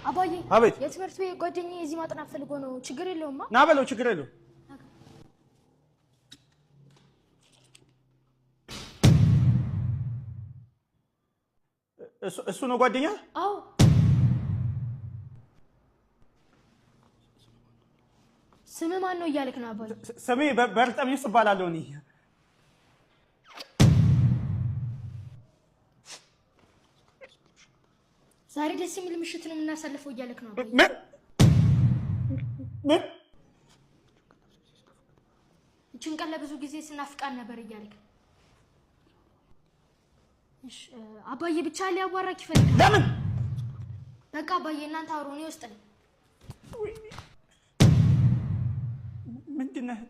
አባዬ። አቤት። የትምህርት ቤት ጓደኛዬ እዚህ ማጥናት ፈልጎ ነው። ችግር የለውማ? ና በለው፣ ችግር የለውም። እሱ ነው ጓደኛ? አዎ። ስምህ ማን ነው እያልክ ነው አባዬ? ስሜ በርጠሚውስ እባላለሁ እኔ። ዛሬ ደስ የሚል ምሽት ነው የምናሳልፈው እያልክ ነው አባዬ? ምን ምን? ይችን ቀን ለብዙ ጊዜ ስናፍቃን ነበር እያልክ። እሺ አባዬ፣ ብቻ ሊያዋራክ ይፈልጋል። ለምን? በቃ አባዬ፣ እናንተ አውሩ፣ እኔ ውስጥ ነኝ። ምንድን ነህ?